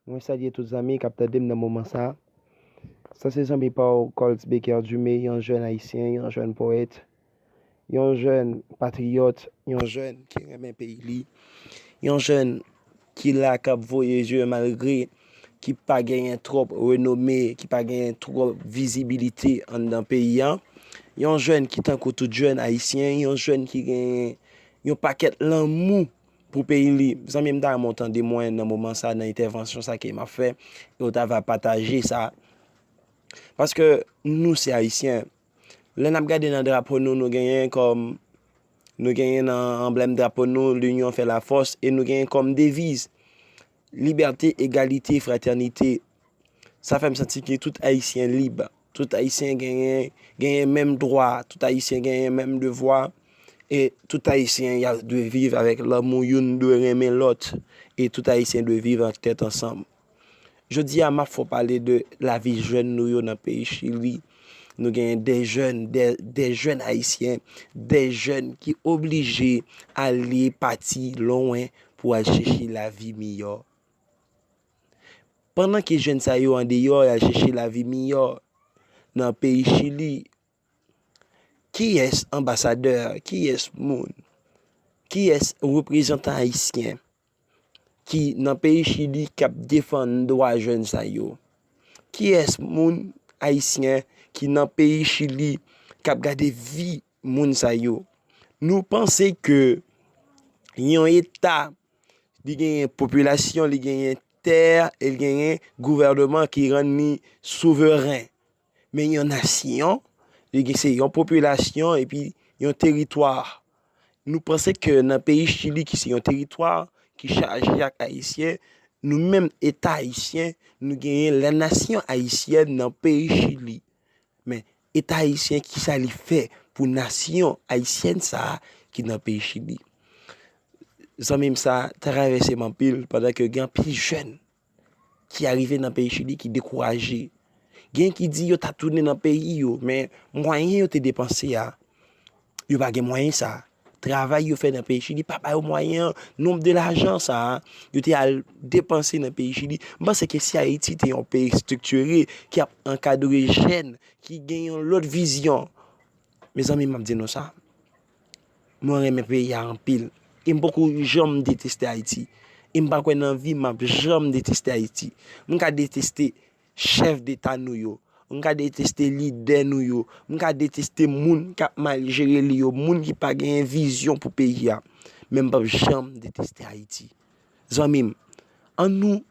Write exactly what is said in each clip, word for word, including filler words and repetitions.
Mwen salye tout zanmi k ap tande m nan moman sa a. Sa se zanmi pa w, Colts Baker Dumé, yon jèn ayisyen, yon jèn powèt, yon jèn patriyòt, yon jèn ki renmen peyi li, yon jèn ki la k ap voye zye malgre ki pa genyen twòp renome, ki pa genyen twòp vizibilite anndan peyi a. Yon jèn ki tankou tout jèn ayisyen, yon jèn ki genyen yon pakèt lanmou pou peyi li. Zanmi m, ta renmen w tande mwen nan moman sa, nan entèvansyon sa ke m ap fè, e w ta va pataje sa. Paske nou se ayisyen. Lè n ap gade nan drapo nou, nou genyen kòm, nou genyen nan anblèm drapo nou, L'union fait la force, e nou genyen kòm deviz, libète, egalite, fratènite. Sa fè m santi ke tout ayisyen lib. Tout ayisyen genyen, genyen menm dwa. Tout ayisyen genyen menm devwa. E tout ayisyen y ap dwe viv avèk lanmou, youn dwe renmen lòt. E tout ayisyen dwe viv ak tèt ansanm. Jodi a, m ap fè w pale de lavi jèn nou yo nan peyi Chili. Nou genyen de jèn, de, de jèn ayisyen, de jèn ki oblije ale pati lwen pou al chèche lavi miyò. Pandan ke jèn sa yo andeyò, y al chèche lavi miyò nan peyi Chili, kiyès anbasadè, kiyès moun, kiyès reprezantan ayisyen ki nan peyi Chili k ap defann dwa jèn sa yo? Kiyès moun ayisyen ki nan peyi Chili k ap gade vi moun sa yo? Nou panse ke yon eta, li genyen popilasyon, li genyen tè, e li genyen gouvènman ki rann li souveren. Men yon nasyon, li gen, se yon popilasyon epi yon teritwa. Nou panse ke nan peyi Chili, ki se yon teritwa ki chaje ak ayisyen, nou menm eta ayisyen, nou genyen la nasyon ayisyèn nan peyi Chili. Men eta ayisyen, kisa li fè pou nasyon ayisyèn sa a ki nan peyi Chili? Zanmi m, sa travèse m anpil, pandan ke gen anpil jèn ki arive nan peyi Chili ki dekouraje. Gen ki di yo ta tounen nan peyi yo, men mwayen yo te depanse a, yo pa gen mwayen sa. Travay yo fè nan peyi Chili pa ba yo mwayen an, nonb de lajan sa a, yo te al depanse nan peyi Chili. M panse ke si Ayiti te yon peyi estriktire, ki ap ankadre jèn, ki gen yon lòt vizyon, mezanmi, m ap di nou sa. Mwen renmen peyi a anpil. E m poko janm deteste Ayiti. E m pa kwè nan vi m ap janm deteste Ayiti. M ka deteste chèf deta nou yo. M ka deteste lidè nou yo. M ka deteste moun k ap mal jere li yo, moun ki pa genyen vizyon pou peyi a. Men m p ap janm deteste Ayiti. Zanmi m, ann nou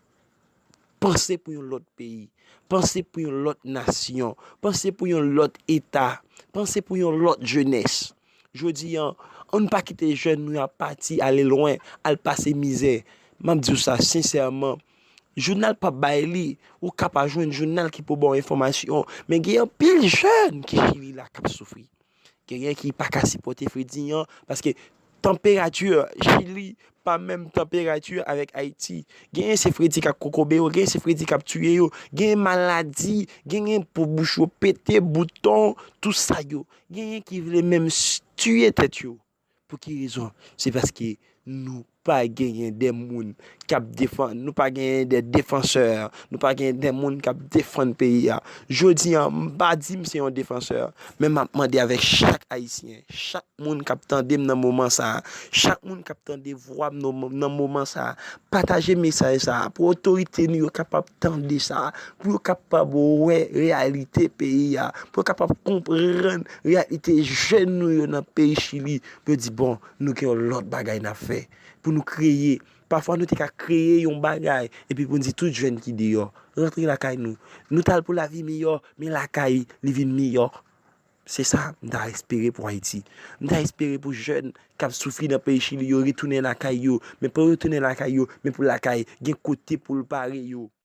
panse pou yon lòt peyi. Panse pou yon lòt nasyon. Panse pou yon lòt eta. Panse pou yon lòt jenès. Jodi a, ann pa kite jèn nou yo ap pati ale lwen, al pase mizè. M ap di w sa sensèman. Jounal p ap bay li. Ou ka pa jwenn jounal ki pou ba w enfòmasyon. Men gen anpil jèn ki Chili la k ap soufri. Genyen ki pa ka sipòte fredi an, paske tanperati Chili pa menm tanperati avèk Ayiti. Genyen se fredi k ap kokobe yo, genyen se fredi k ap tiye yo, genyen maladi, genyen po bouch yo pete, bouton, tout sa yo. Genyen ki vle menm s-, tiye tèt yo. Pou ki rezon? Se paske nou pa genyen de moun k ap defann, nou pa genyen de defansè, nou pa genyen de moun k ap defann peyi a. Jodi a, m pa di m se yon defansè, men m ap mande avèk chak Ayisyen, chak moun k ap tande m nan moman sa a, chak moun k ap tande vwa m nan mo-, nan moman sa a, pataje mesaj sa a pou otorite nou yo kapab tande sa a, pou yo kapab wè reyalite peyi a, pou yo kapab konprann reyalite jèn nou yo nan peyi Chili, pou yo di, bon, nou gen yon lòt bagay n ap fè, pou nou kreye. Pafwa nou te ka kreye yon bagay, epi pou n di tout jèn ki deyò, rantre lakay nou. Nou t al pou lavi miyò, men lakay li vin miyò. Se sa m ta espere pou Ayiti. M ta espere pou jèn k ap soufri nan peyi Chili yo retounen lakay yo. Men pou yo retounen lakay yo, men pou lakay gen kote pou l pare yo.